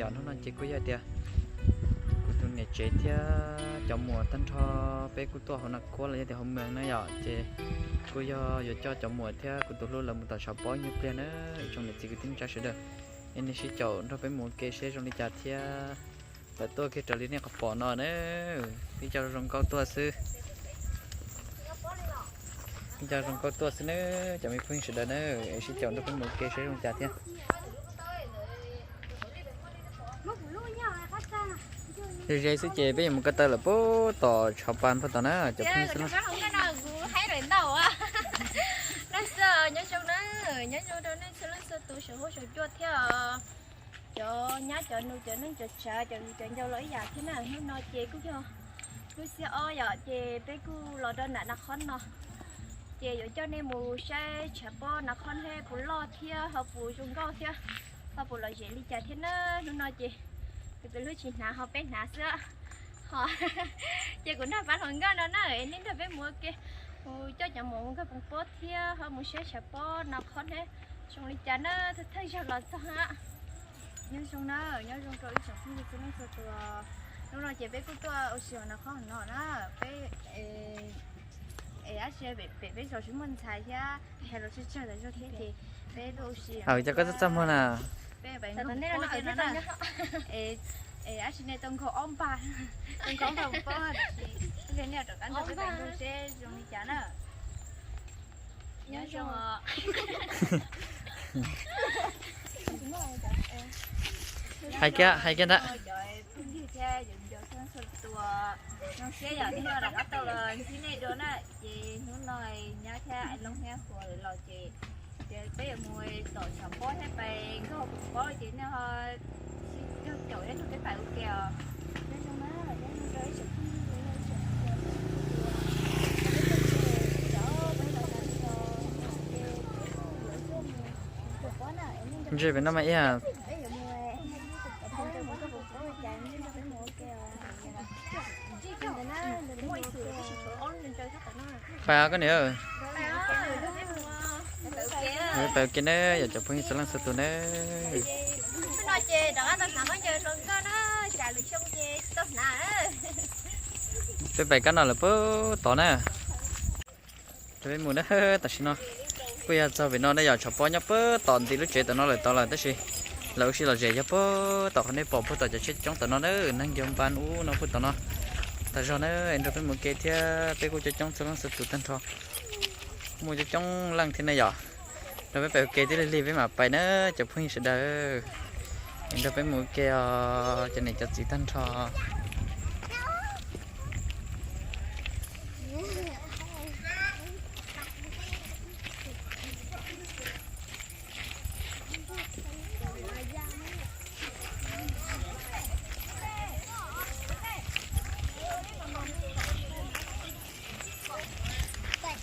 Yog hnub no ces kuj yog tias kuv tus niam tsev thiab cov muam tag nrho peb kuj tuaj hauv Naj Khuab los yog tias hauv Mees na yom, ces kuj yog yuav coj cov muam thiab kuv tus hlub lawv mus tom tshav pob ib nyuag pliag na. Ib tsoom niam txiv kwv tij neej tsa sawv daws, es nej sib caum nrog peb mus ua ke seb zoo li cas thiab. Lawv tuaj kiag raws li nej qhov pom no na. Peb coj zoo nkauj tuaj xwb. Peb coj zoo nkauj tuaj xwb na, cov me phooj ywg sawv daws na, es sib caum nrog peb mus ua ke seb zoo li cas thiab. Ze ze xwb ces peb yuav mus ko taw lawm puag tom tshav pas puag tom na cov phooj ywg. Nyob zoo, nyob zoo rau nej txhua leej txhua tus saum huab saum cua thiab cov nyab cov nus cov neej cov tsav cov viv cov ncaus los ib yam thiab na. Hnub no ces kuj yog lub xiab ob yom, ces peb kuj los rau nram Nas Khob no, ces yuav coj nej mus saib tshav pob Nas Khob thiab puas loj thiab ho puas zoo nkauj thiab ho puas lom zem li cas thiab na. Hnub no ces tus pem hlub tsis hnav ho peb hnav xwb. Ho ces kuv nrog pab hluas nkauj no na, es nej nrog peb mus ua ke, mus coj cov muam mus nkag poos pob thiab ho mus saib tshav pob Nas Khob thiab zoo li cas na, thawj thawj zaug los txog na. Nyob zoo na, nyob zoo rau ib tsoom phooj ywg txhua leej txhua tus. Hnub no ces peb kuj tuaj ua si hauv Nas Khob no na, peb es dab tsi pem peb zos tsis muaj ntxhais thiab, hais los tsawg tsawg tas zog thiab ces peb tuaj ua si. Cov koj txaj txaj muag na. Peb pem nkauj pob thiab na. Es dab tsi nej tau nkaug ob npag, tau nkaug ob npag pob, tab sis nej rov qab nrog peb pem nkaug seb zoo li cas na. Nyob zoo. Hais kiag, hais kiag ntag. Cov phooj ywg thiab cov ncaus txhua leej txhua tus, zoo siab yom, hnub no rov qab tau los ntsib nej dua na. Ces hnub no nyab thiab Aib Loob thiab Huas lawv los ces peb yuav mus tom tshav pob thiab pais nkag poos pob ces nej ho sib caum nrog peb pais ua ke os. Ntshe pem no mas ib yam. Pais koj niam. Pais ua ke na yom cov phooj ywg txhua leej txhua tus na. Peb pais kab no lawm puag tod na. Rau peb mus na, tam sim no kuj yog txog pem no na yom, tshav pob nyob puag tom ntim lub tsev tom no lawm tod lawm tab sis lawv ua si lom zem yog puag tom qhov nej pom puag tom cov tsheb coob tom no na, neeg yog npan ub no puag tom no. Tas zog na, nrog peb mus ua ke thiab peb kuj coob coob txhua leej txhua tus tag nrho. Muaj coob coob leej thiab na yom. Nrog peb pais ua ke tib lig lig peb mam pais na cov phooj ywg sawv daws. Nrog peb mus ua ke os cov niam cov txiv tag nrho.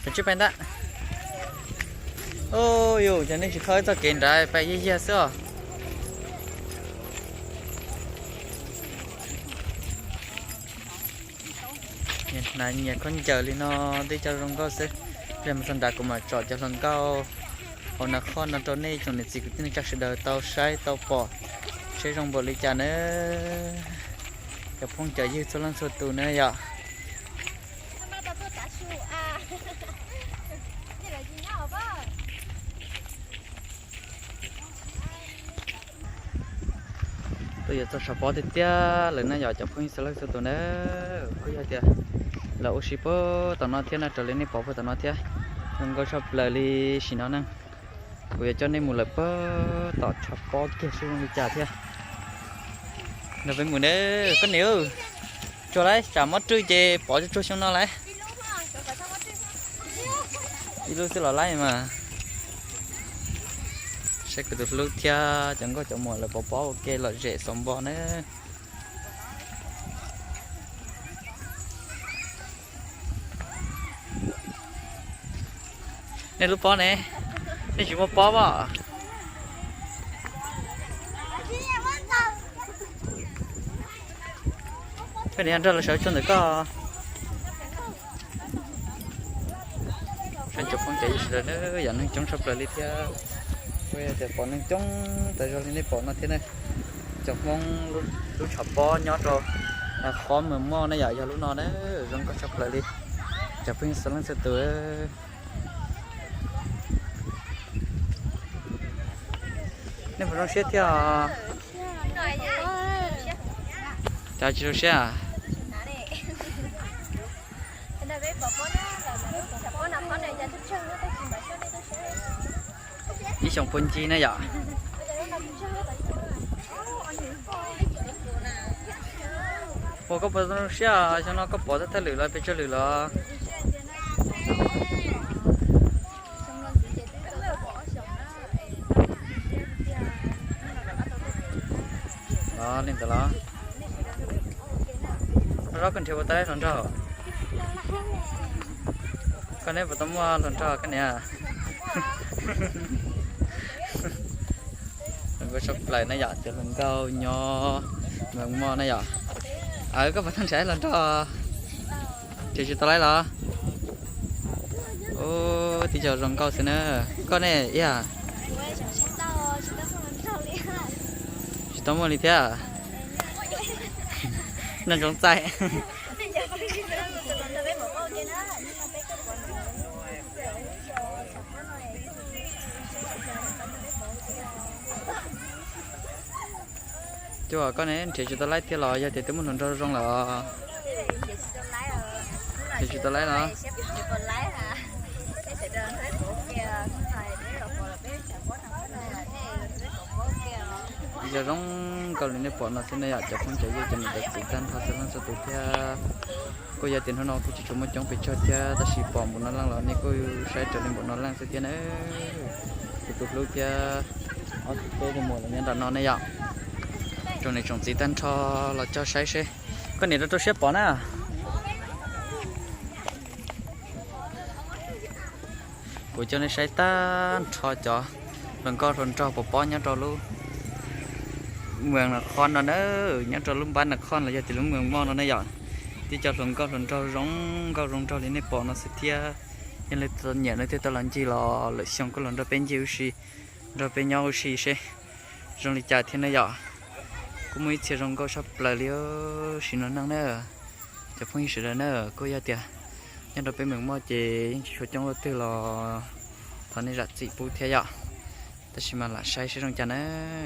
Peb tsis pais ntag. Yus cov neeg tsis kho ib txoj kev nrad pais yig yag xwb os. Nyias hnav nyias khaub ncaws li no, tib co zoo nkauj xwb. Pliag mus txog nrad kuv mam tsom cov hluas nkauj hauv Nas Khob no rau nej tsoom niam txiv kwv tij neej tsa sawv daws tau saib tau pom seb zoo npaum li cas na. Cov phooj cov ywg txhua leej txhua tus na yom. Tuaj yuav txog tshav pob tiag tiag lawm na yom cov phooj ywg txhua leej txhua tus na. Kuj yog tias lawv ua si puag tom no thiab na, raws li nej pom puag tom no thiab. Zoo nkauj tshaj plaws li sim no na. Kuv yuav coj nej mus lawm puag tom tshav pob kiag seb zoo li cas thiab. Nrog peb mus na koj niam. Tsuag lawm, tsam mob rwj ces pov tsuag tsuag xyoo no lawm. Ib lub xwb los laib mas. Saib kuv tus hlub thiab cov nkauj cov muam lawv pov pob ua ke lom zem xaus npo na. Nej lub pob ne? Nej tsis muaj pob os? Koj niam nrog lawv sawv tsuag ntawm koj. Saib cov phooj cov ywg sawv daws na, yog neeg coob tshaj plaws li thiab. Kuj yog tias pom neeg coob tas zog li nej pom no thiab na. Cov Hmoob lub tshav pob nyob rau Qhob Mees Moj na yom, yog lub no na, zoo nkauj tshaj plaws li. Cov phooj ywg txhua leej txhua tus, nej puas zoo siab thiab os? Cas tsis zoo siab? Ib xyoos puag ncig na yom. Ua koj puas zoo siab, xyoo no koj pom thawj lwm los pes tsawg lwm los? Li ntawd los, zaub koj nrhiav puas tau hluas nraug? Koj neb puas tau muaj hluas nraug koj niam? Hluas nkauj tshaj plaws na yom, cov hluas nkauj nyob Mees Moj na yom. Aws, koj puas tau nrhiav hluas nraug? Nrhiav tsis tau laib los? Ub, tib co zoo nkauj xwb na. Koj ne Iab? Tsis tau muaj li thiab. Noj ntsoov txaij. Cuag koj ne nrhiav tsis tau laib thiab los yog tias twb muaj hluas nraug zoo lawm? Nrhiav tsis tau laib los? Yog zoo nkauj li nej pom no xwb na yom, cov phooj cov ywg cov niam cov txiv tag nrho txhua leej txhua tus thiab. Kuj yog tias hnub no kuj tsis tshua muaj coob pes tsawg thiab, tab sis pom npaum no leej los nej kuj saib raws li npaum no leej xwb thiab na. Kuv tus hlub thiab ob tug peb tug muam los nyob nram no ne yom. Tsoom niam tsoom txiv tag nrho los coj saib seb. Koj niam rau rau siab pom na. Kuv coj nej saib tag nrho cov hluas nkauj hluas nraug pov pob nyob rau lub moos Nas Khoj no na, nyob rau lub npab Nas Khoj los yog tias lub Mees Moj no ne yom. Tib co hluas nkauj hluas nraug zoo nkauj zoo nraug li nej pom no xwb thiab. Yog leej twg nyiam no thiaj tau los ncig los lwm xyoo kuj los nrog peb ncig ua si, nrog peb nyob ua si seb zoo li cas thiab na yom. Kuj muaj ib txhia zoo nkauj tshaj plaws li sim no neej na. Cov phooj ywg sawv daws na, kuj yog tias nyob rau peb Mees Moj ces yeej tsis tshua coob leej twg los thov nej zam txim pub thiab yom. Tab sis mas lam saib seb zoo cas na,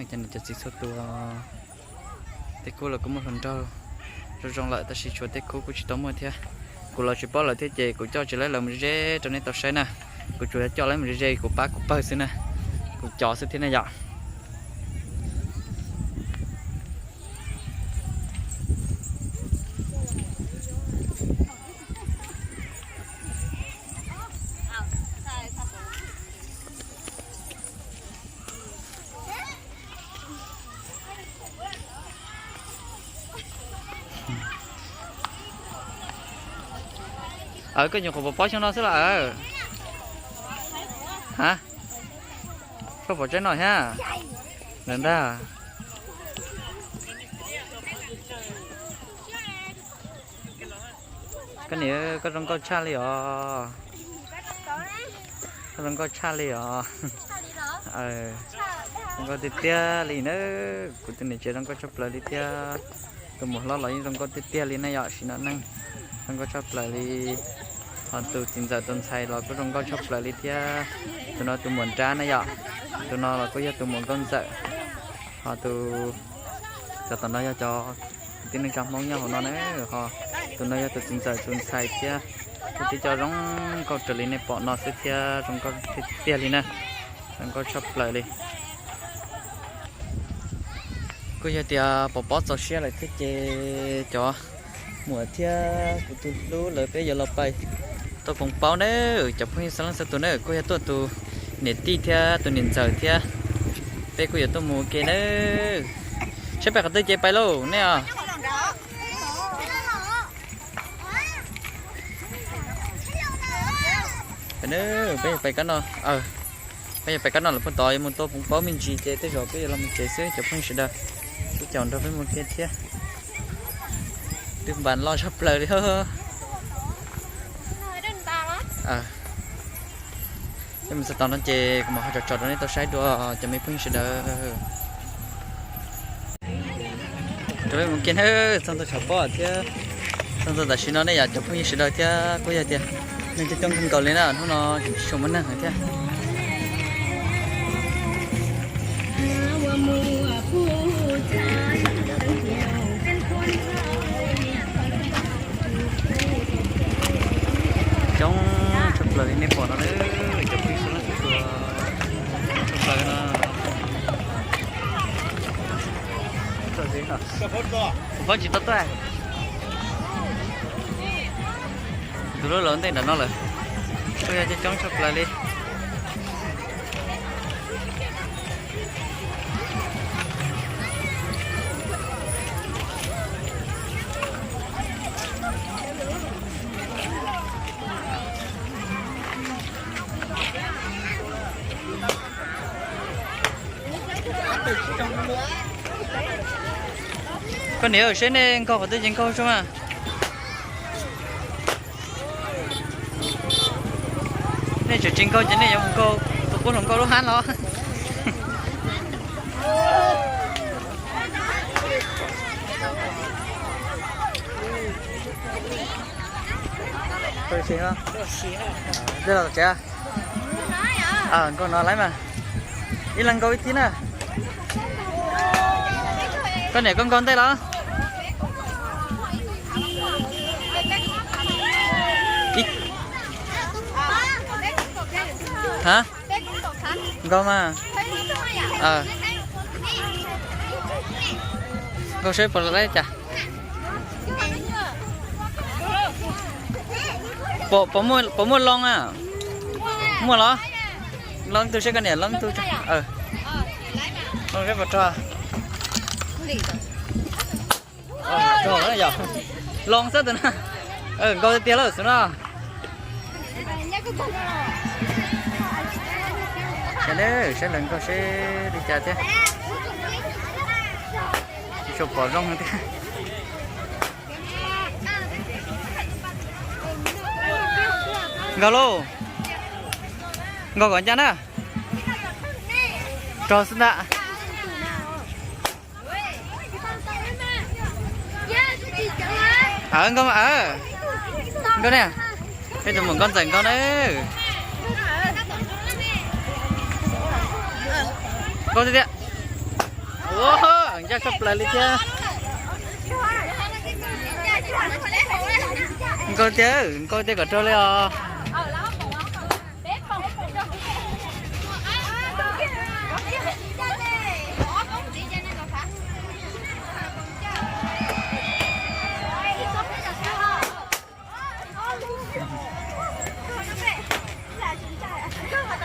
cov niam cov txiv txhua tus. Tej khub los kuj muaj hluas nraug zoo zoo lawm tab sis tshuav tej khub kuj tsis tau muaj thiab. Kuv los tsis paub lawm thiab ces kuv coj tsis laib lawv mus ze ze rau nej tau saib na. Kuv tsuas yog coj laib mus ze ze kuv pab kuv pawg xwb na, kuv cov xwb thiab na yom. Aws, koj nyuam qhuav pom pob xyoo no xwb los aws? Ha, koj pom tsaib no thiab? Ntag. Koj niam, koj zoo nkauj tshaj li os. Koj zoo nkauj tshaj li os. Zoo nkauj tiag tiag li na. Kuv tus niam tsev zoo nkauj tshaj plaws li thiab. Tus muam hlob los yeej zoo nkauj tiag tiag li na yom, sim no neej zoo nkauj tshaj plaws li. Ho tus txiv ntxawm tus ntxhais los kuj zoo nkauj tshaj plaws li thiab. Tus no tus muam nrab na yom. Tus no los kuj yog tus muam nkauj ntxawm. Ho tus, cov tom no yog cov kwv tij neej tsa Hmoob nyob hauv no na. Ho tus no yog tus txiv ntxawm tus ntxhais thiab. Kuj tib co zoo nkauj raws li nej pom no xwb thiab, zoo nkauj tiag tiag li na. Zoo nkauj tshaj plaws li. Kuj yog tias pov pob txaus siab lawm thiab ces cov muam thiab kuv tus hlub lawv peb yuav los pais tau poos paub na. Cov phooj ywg txhua leej txhua tus na, kuj yog tuaj tus niam tij thiab tus niam ntxawm thiab, peb kuj yuav tuaj mus ua ke na. Saib pais qhov twg ces pais lauj nej os. Peb yuav pais kab no, peb yuav pais kab no lawm, puag tod yuav mus tua poos paub me ntsis ces tej zaum peb yuav los mus tsev xwb cov phooj ywg sawv daws. Kuj caum nrog peb mus ua ke thiab. Twb npas loj tshaj plaws li. Peb mus txog tom no ces kuv mam ho tsom tsom rau nej tau saib dua cov me phooj ywg sawv daws. Rau peb mus kiag na, txog ntua tshav pob thiab. Txog ntua tam sim no nej yom cov phooj ywg sawv daws thiab kuj yog tias neeg coob coob kawg nkaus li na, hnub no tsis tshua muaj neeg thiab. Coob tshaj plaws li nej pom no na, cov phooj ywg sawv daws tshaj plaws no. Kuv paub tsis tau tuaj. Tus hlub los ntej nram no lawm. Kuj yog coob coob tshaj plaws li. Koj niam, seb nej nkaug qhov twg ces nkaug tso mas. Nej tseem tsis nkaug ces nej yuav mus nkaug tus qub hluas nkauj lub hab los. Tej los tsev. Nkaug no lawm mas. Ib leeg nkaug ib tib na. Koj niam, koj nkaug ntej los? Ha? Nkaug mas. Nkaug seb puas lawv cas. Puas muaj loo a? Muaj los? Loo ib tug seb, koj niam, loo ib tug. Loo seb puas rog. Rog yom. Loo xwb tus no. Nkaus tiag tiag lawm xwb no. Saib lawv nkaug seb li cas thiab. Tsis tshua pom zoo thiab. Nkaug lauj. Nkaug kom ncaj na. Rog xwb ntag. Aw, nkaug, aw. Nkaug ne. Peb tus muam nkauj ntxawm nkaug na. Nkaug tiag tiag. Ua, ncaj tshaj plaws li thiab. Nkaug tiag, nkaug tiag kom raug li os.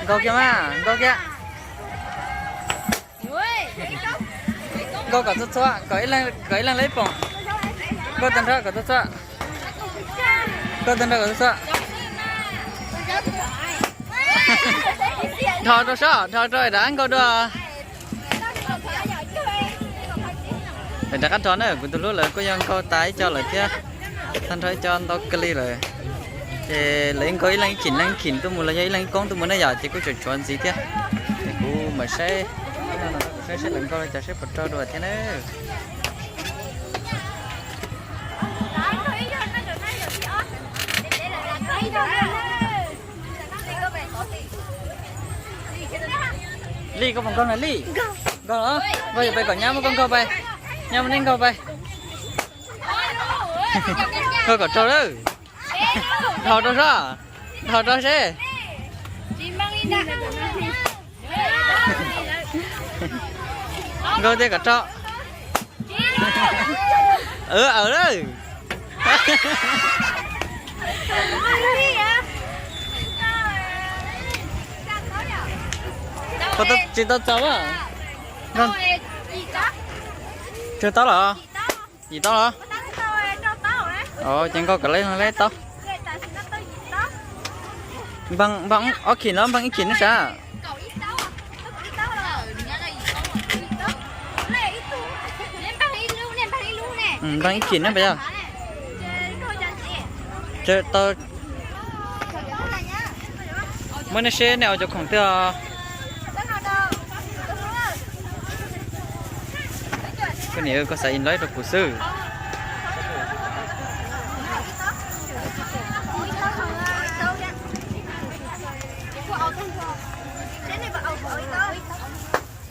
Nkaug kiag mas, nkaug kiag. Nkaug kom txhua txhua, kom ib leeg, kom ib leeg lawv ib poom. Nkaug tag nrho kom txhua txhua. Nkaug tag nrho kom txhua txhua. Dhos rau soj, dhos rau es rov qab nkaug dua. Es rov qab dhos na, kuv tus hlub lawv kuj yog nkaug tas ib co lawm thiab. Tag nrho ib co ntau kawg li lawm. Ces lawv nkaug ib leeg ib khim, leeg ib khim tuaj mus los yog ib leeg ib koob tuaj mus ne yom, ces kuj tseem tshuav ntxiv thiab. Ces kuv mam saib, saib saib lawv nkaug li cas seb puas raug dua thiab na. Lij, koj puas nkaug na Lij? Nkaug los? Nkaug yog pais kom nyab muab koj nkaug pais. Nyab muab neb nkaug pais. Nkaug kom raug lawm. Dhos rau soj. Dhos rau seb. Nkaug tiag kom raug. Aw, aw lawm. Tsis tau txaus a. Nkaug, tsawg taub los? Yim taub los? Ces nkaug kom lawv lawv taub. Npaj, npaj ob khim no, npaj ib khim no sav. Npaj ib khim no pas yog. Tau. Muab nej seb nej ua cov khoom twg os. Niam, koj xav invoice rau kuv xwb.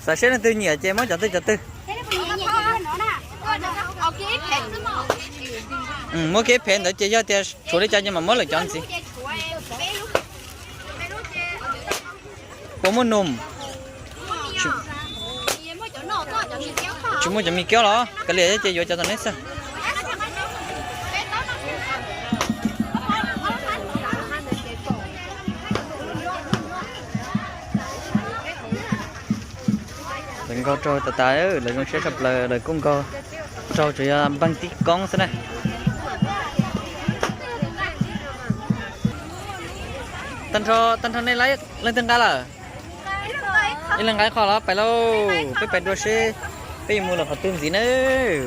Xav saib leej twg nyiam ces muab cov twg cov twg. Muab kev phem ntawd ces yog tias tshuav li cas ces mam muab lawm cov ntxiv. Puas muaj num? Tsis muaj cov me kiab los kav liam ces yuav cov tom neb xwb. Lawv nkaug raug tas tas, lawv zoo siab tshaj plaws, lawv kuj nkaug raug tsuas yog npeeg tib koob xwb na. Tag nrho nej leej twg nqa lawm? Ib leeg nqa ib qho los pais lauj, peb pais dua seb peb yuav mus lawm qhov twg ntxiv na.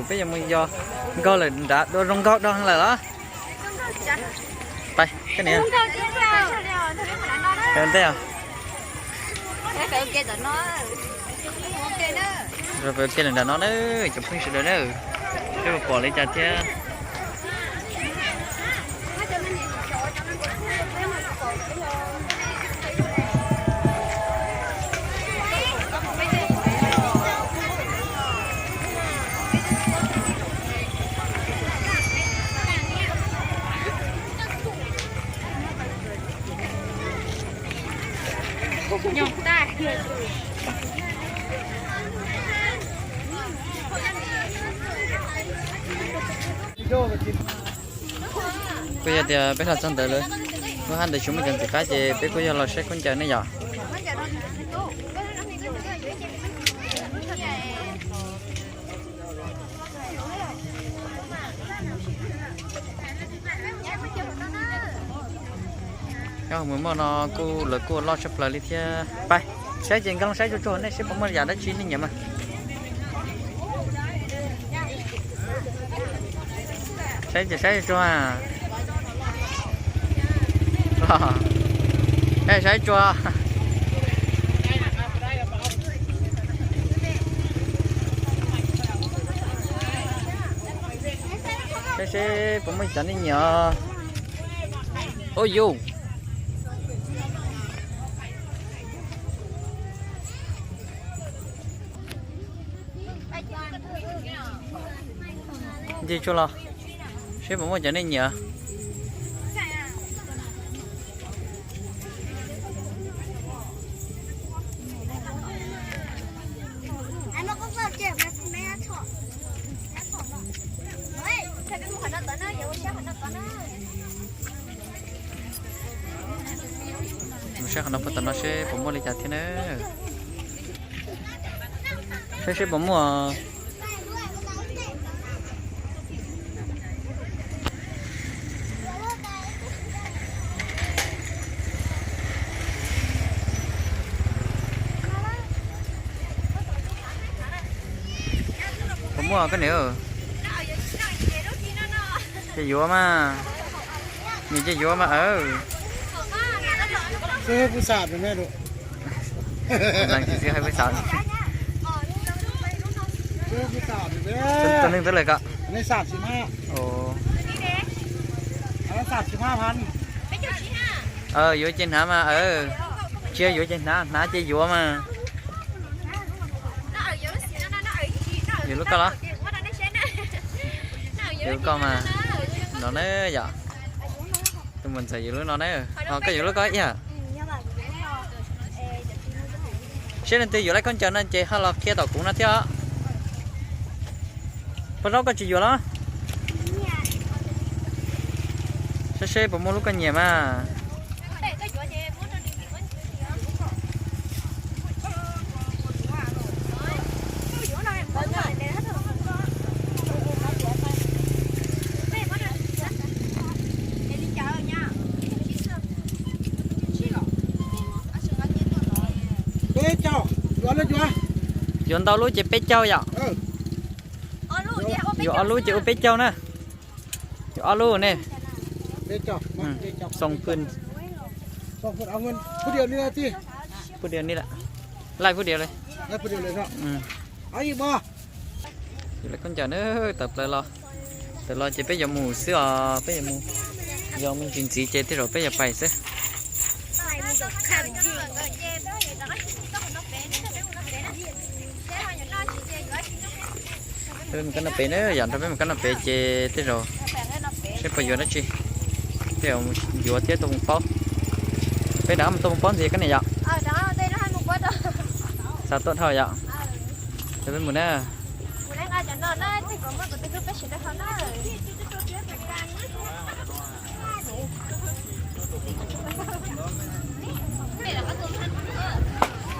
Peb yuav mus yos nkaug lawm nrad, dua zoo nkaug dua heev lawm los. Pais, koj niam. Ntej os. Peb ua ke nram no na, cov phooj ywg sawv daws na, peb puas pom li cas thiab. Kuj yog tias peb los txog ntawd lawm, lub hab ntawd tsis muaj cov ntxim qab ces peb kuj yog los saib khaub ncaws ne yom. Nyob hauv Mws Moj no kuj lawv kuj ua loj tshaj plaws li thiab. Pais, saib ces nkag los saib tsuag tsuag nej seb puas muaj yam dab tsi nej nyiam mas. Saib ces saib tsuag. Saib tsuag. Saib seb puas muaj cov nej nyiam. Ua yus. Ncig tsuag los seb puas muaj cov nej nyiam. Mus saib qhov no puag tom no seb puas muaj li cas thiab na. Saib seb puas muaj. Puas muaj koj niam? Ces yuav mas. Nyiam ces yuav mas. Tus neeg twb lawm ko. Yuav ces hnav mas. Tsis yuav ces hnav, hnav ces yuav mas. Yuav lub koj los? Yuav lub koj mas. No na yom. Tus muam ntxawm yuav lub no na. Ho koj yuav lub koj ib yam. Seb leej twg yuav lub khaub ncaws no ces ho los qhia tom kuv no thiab os. Pog Zaub koj tsis yuav los? Saib seb puas muaj lub koj nyiam mas. Peb caug, yuav lub yuav. Yuav ntau lub ces peb caug yom. Yuav ob lub ces ua peb caug na. Yuav ob lub ne. Xoom phwj. Phwj diav ni lawm. Laij phwj diav li. Koj ncaws na, tawm plaws los, tawm los ces peb yuav mus xwb os, peb yuav mus, yog me ntsis ntxiv ces tej zaum peb yuav pais xwb. Peb mus kab noj pem na, yam nrog peb mus kab noj pem ces tej zaum seb puas yuav dab tsi, tej zaum yuav thiab tua mus paub. Peb rov qab mus tua mus paub ntxiv koj niam yom. Xav tuaj dhau yom. Ces peb mus na.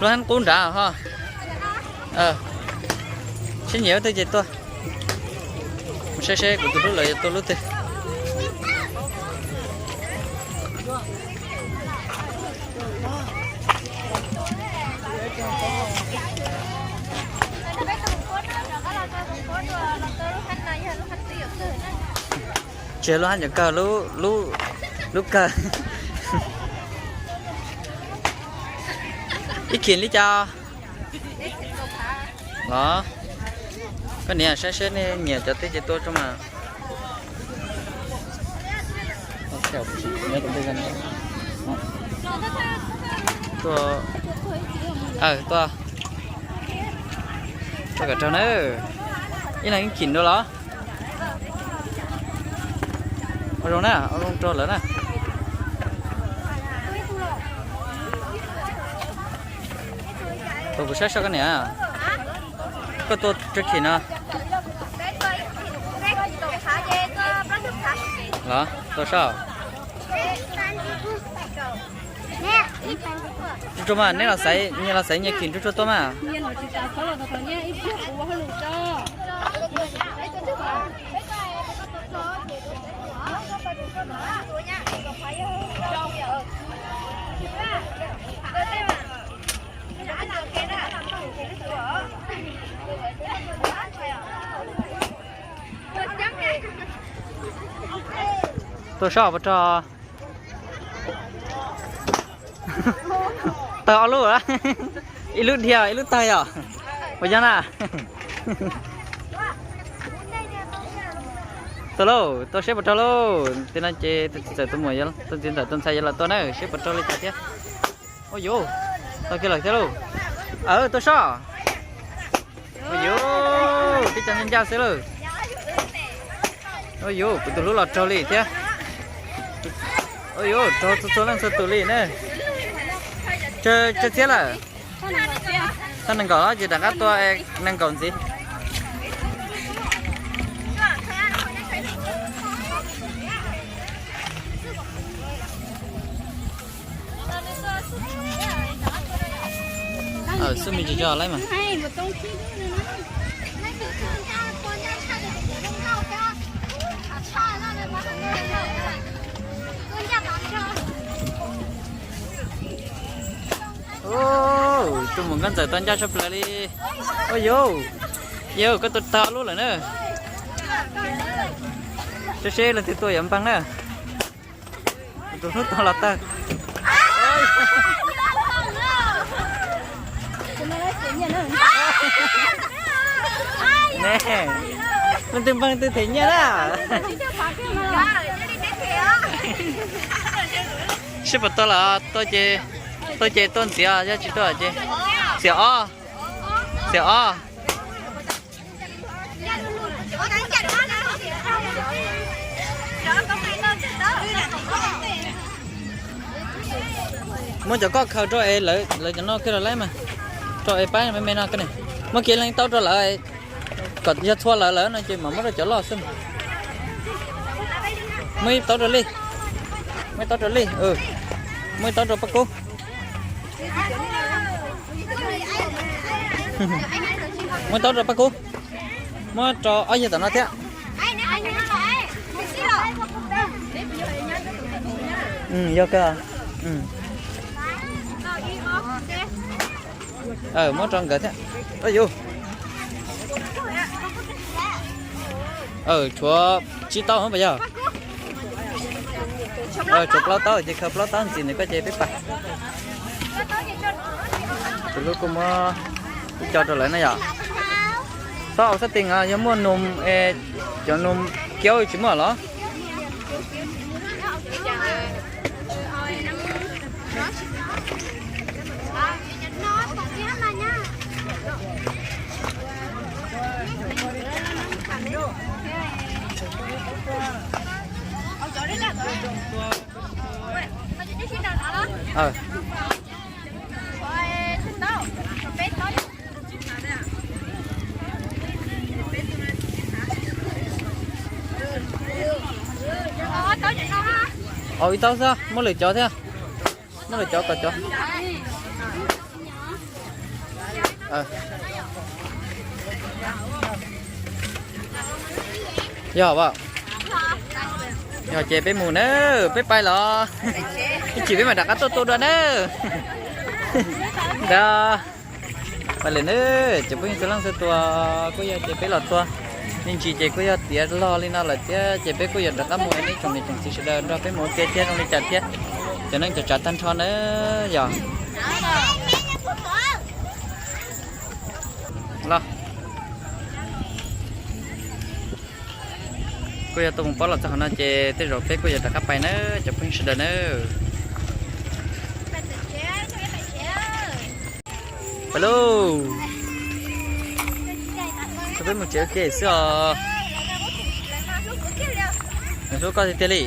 Lub hab qub nrad ho. Sib nyiam twg ces tuaj. Mus saib seb kuv tus hlub lawv yuav tua lub twg. Tsis yog lub hab nyuam kawg, lub, lub kawg. Ib khim li cas los? Koj niam saib seb nej nyiam cov twg ces tua tso mas. Tua, tua, tua kom raug na. Ib leeg ib khim dua los? Ua zoo na, ua zoo rau lawv na. Tus kuv saib soj koj niam, koj tua rau khim no los tua soj. Tsuag tsuag mas, neb los xaiv, nyias los xaiv nyias khim tsuag tsuag tuaj mas. Tua soj puas rog? Tawg ob lub, ib lub dhia ib lub tawg yom. Puas yog na? Tua lauj, tua seb puas rog lauj. Tim no ces tus txiv ntxawm tus muam, tus txiv ntxawm tus ntxhais yuav los tua na, seb puas rog li cas thiab. Ua yuv, tau kiag lawm thiab lauj. Tua soj. Ua yuv, tib co ncaj ncaj xwb lauj. Ua yuv, kuv tus hlub los raug li thiab. Ua yuv, raug txhua txhua leej txhua tus li na. Tsawg txhiab lawm? Tau nees nkaum ces rov qab tua nees nkaum ntxiv. Xub me ntsis tso laib mas. Tus muam nkauj ntxawm tau ncaj tshaj plaws li. Ua yuv, yawg koj tua tag ob lub lawm na. Seb seb leej twg tua yuav npaj na. Tus hlub tau los tag. Ne, leej twg npaj leej twg them nyiaj na. Sib puas tau los tua ces, tua ces tua ntxiv, yog tsis tua ces xiam ob, xiam ob. Muab cov koj khaws rau es lawv cov no kiag los laib mas. Rau es pab me me no koj ne. Muab kiag leej taub rau lawv, kom yog txhua lawv lawm no ces mam muab rau cov loj xwb. Muab ib taub rau Lij, muab ib taub rau Lij, muab ib taub rau Paj Kub. Muab ib taub rau Paj Kub. Muab rau ob yawg tom no thiab. Yog kawg. Muab rau nkawd thiab. Yuv, tshuav tsib taub puas yog? Tshuav plaub taub ces khaws plaub taub ntxiv nws koj ces peb pais. Tus hlub kuj muab ib co rau lawv na yom. Txhob au xab tes, yog muaj nus, cov nus kiaub tsis muaj los? Au ib taub xwb, muaj lwm cov thiab. Muaj lwm cov kom cov. Yog, yog ces peb mus na, peb pais los. Ib chim peb mam rov qab tuaj tua dua na. Ntawd, pais lawm na, cov phooj ywg txhua leej txhua tus, kuj yog ces peb los tua me ntsis ces kuj yog tiav log li no lawm thiab ces peb kuj yuav rov qab mus, nej tsoom niam tsoom txiv sawv daws nrog peb mus ua ke thiab zoo li cas thiab. Cov neej cov tsav tag nrho na, yog los kuj yog tua mus pob los txog qhov no ces tej zaum peb kuj yuav rov qab pais na, cov phooj ywg sawv daws na. Pais lauj. Peb mus tsev ua ke xwb os. Nws hlub koj tiag tiag li.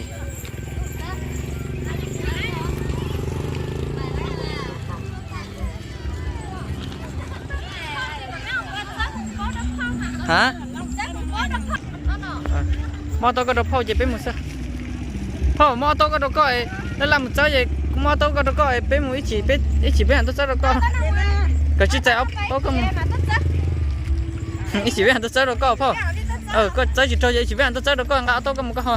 Ha? Muab tau koj rau phauj ces peb mus xwb. Phauj, muab ob taub koj rau koj, laj laj mus txawb es kuv muab ob taub koj rau koj, peb mus ib chim, ib chim peb mam tuaj txawb rau koj. Koj tsis txais ob taub koj mus. Ib chim peb mam tuaj txawb rau koj phauj. Koj txawb tsis raug ces ib chim peb mam tuaj txawb rau koj, nqa ob taub koj mus koj ho.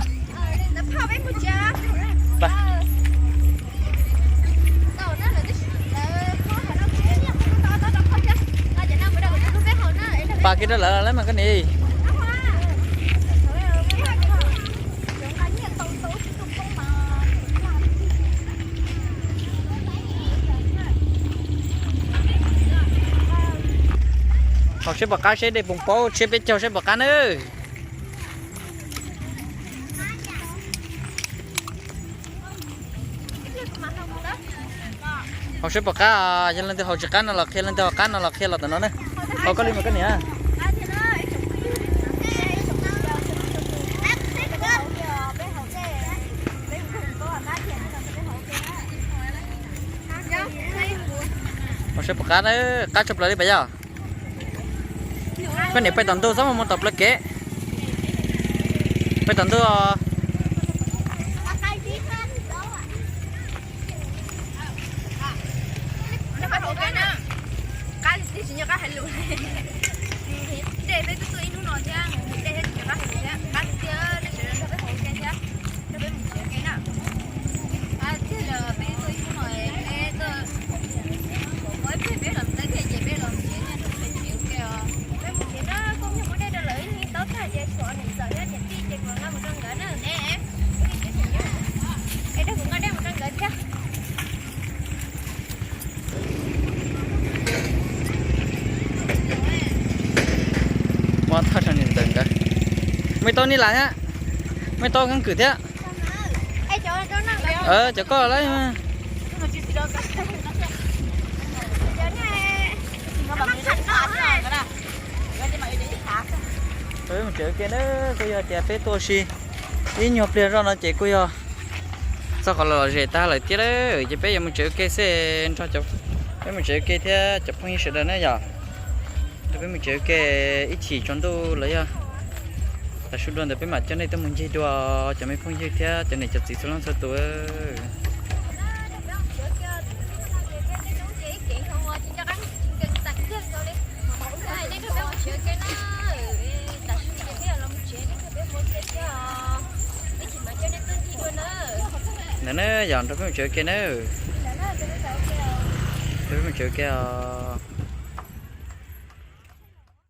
Pas kiag rau lawv lawm mas koj niam. Haus seb puas qab seb dej poom paub tshiab peb caug seb puas qab nawb. Haus seb puas qab, yog leej twg haus tsis qab no los qhia, leej twg haus qab no los qhia los tom no na. Haus koj li mas koj niam. Haus seb puas qab, qab tshaj plaws li pas yog. Koj niam pais tom ntug txhob mus tom plawv kev. Pais tom ntug. Qab tiag, tsis nco qab hais lus. Dej peb twb tuaj ib hnub no thiab, dej thiab tsis nco qab hais lus thiab, qab tiag tiag, nej sawv daws nrog peb haus ua ke thiab, nrog peb mus tsev ua ke na. Qab tiag, peb tuaj ib hnub no, peb tuaj, peb peb los txawb thiaj ces peb los tsev thiab, nrog peb tsev ua ke os. Peb mus tsev na, koj yog muaj dej rau lawv ib taub tag ces tshuav niam ntxawm thiab niam tij ces kuv nqa mus rau nkawd na. Es, es, kuv nqa dej mus rau nkawd thiab. Muab thaj rau niam ntxawm nkawd. Muaj ib taub nij las thiab, muaj ib taub keeb kwm thiab. Cov koj lawm. Peb mus tsev ua ke na, kuj yog tias peb tuaj ua si ib nyuag pliag zoj no ces kuj yog txog qhov lom zem tag lawm thiab, ces peb yuav mus tsev ua ke xwb, nrog cov, peb mus tsev ua ke thiab cov phooj ywg sawv daws na yom. Nrog peb mus tsev ua ke ib chim tsaus ntuj los yog tav su dua ntawd peb mam coj nej tuaj mus ncig dua cov me phooj ywg thiab cov niam cov txiv txhua leej txhua tus. Ntawd na yog nrog peb mus tsev ua ke na. Nrog peb mus tsev ua ke os.